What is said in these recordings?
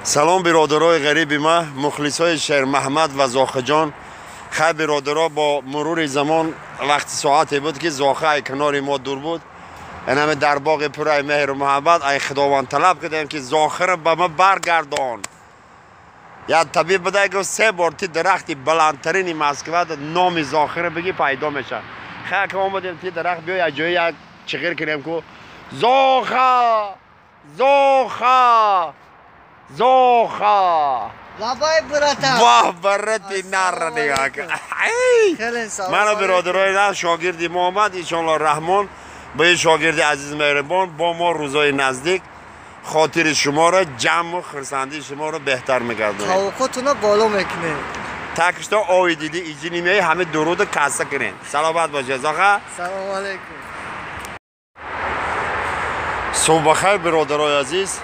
Салом биродарои ғариби ма, мухлисои Шермаҳмад ва Зохаҷон. Хай биродаро, бо мурури замон вақти соате буд ки Зоха ай канори мо дур буд. Инаме дар боғи пурай меҳру муҳаббат ай Худованд талаб кардем ки Зохаро ба ма баргардон. Як табиб буда гуфт се бор ти дарахти баландтарини Москва номи Зохаро бигӣ пайдо мешавад. Хай ки омадем ти дарахт биё як ҷое як чиғир кунем ку Зоха! Зоха! Зоха! Лабай братан! Ваҳ барати нарра нигоҳ кун. Мана биродарои на шогирди мо омад, иншоалло Раҳмон ба ин шогирди азиз меҳрибон бо мо рӯзои наздик хотири шуморо ҷамъу хурсандии шуморо беҳтар мегардонем. Таваққутуно боло мекунем. Так что ови диди иҷи нимеи ҳами дуруду касса кунем. Саломат бошед Зоха. Салому алайкум. Субҳ бахайр биродарои азиз.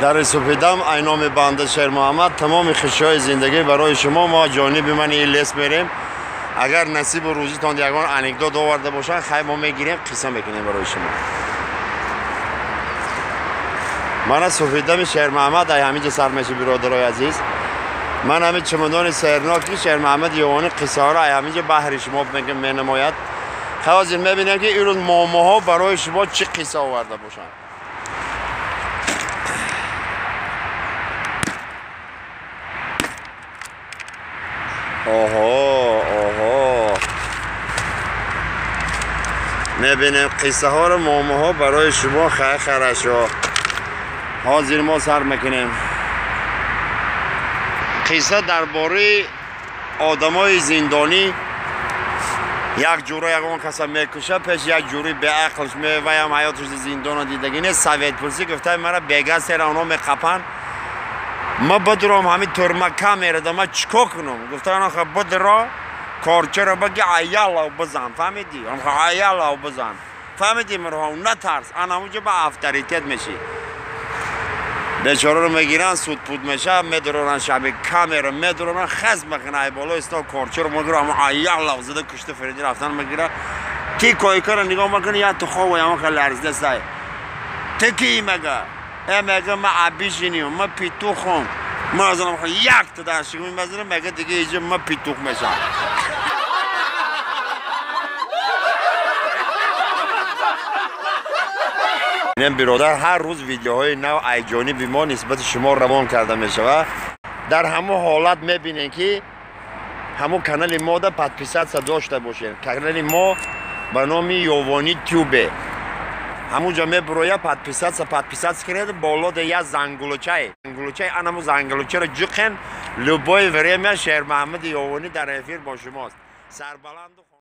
Дар супидам ай номи банда Шермуҳаммад тамоми хушиҳои зиндагӣ барои шумо. Мо ҷониби ман ин лес мерем. Агар насибу рӯзитон ягон анекдот оварда бошанд, хай мо мегирем, қисса мекунем барои шумо. Мана суфидами Шермуҳаммад ай ҳаминҷа сар меши биродарои азиз. Ман ҳамин чамадони серноки Шермуҳаммад Ёвонӣ қиссаҳоро ай ҳаминҷа баҳри шумо менамояд. Хай ҳозир мебинем ки имрӯз момоҳо барои шумо чӣ қисса оварда бошанд. Оҳо, оҳо. Мебинем қиссаҳоро момоҳо барои шумо. Хай хорошо. Ҳозир мо сар мекунем. Қисса дар бораи одамои зиндонӣ. Як ҷура ягон каса мекуша, пеш як ҷури беақлш меваям ҳаёташ зиндона дидагӣ не, советпурсӣ гуфта мара бега сера оно меқапанд. Ма бидурам ҳамин тюрма камерада ма чӣ кор кунам? Гуфта онаха бидуро корчаро баги аялав бизан, фаҳмидӣ? Онаха аялав бизан. Фаҳмидӣ мирҳо, натарс, анамуҷа ба авторитет мешӣ. Бечораро мегиранд, судпуд меша, медуроранд шаби камера, медуроранд, хаз мекунанд ай болои стол корчаро мегиранд, ҳама аялав зада кушта фириди рафтан мегиранд. Ти койкаро нигоҳ мекунӣ, як ту хова ямаха ларзида сай. Ти кӣ мега? Мега ма абишиним, ма петухом. Ма аз онам як та дар шигум мезанам, мега дига иҷа ма петух мешам. Биродар, ҳар рӯз видеоҳои нав ай ҷониби мо нисбати шумо равон карда мешавад. Дар ҳамон ҳолат мебинем ки ҳамон канали мода подписаться дошта бошем. Канали мо ба номи Ёвонӣ Тюбе. Ҳамунҷо мебуроя подписаться, подписаться кунед, болода як зангулучай. Зангулучай, анамо зангулучаро ҷуқен, любое время Шермаҳмади Ёвонӣ дар эфир бо шумост. Сарбаланду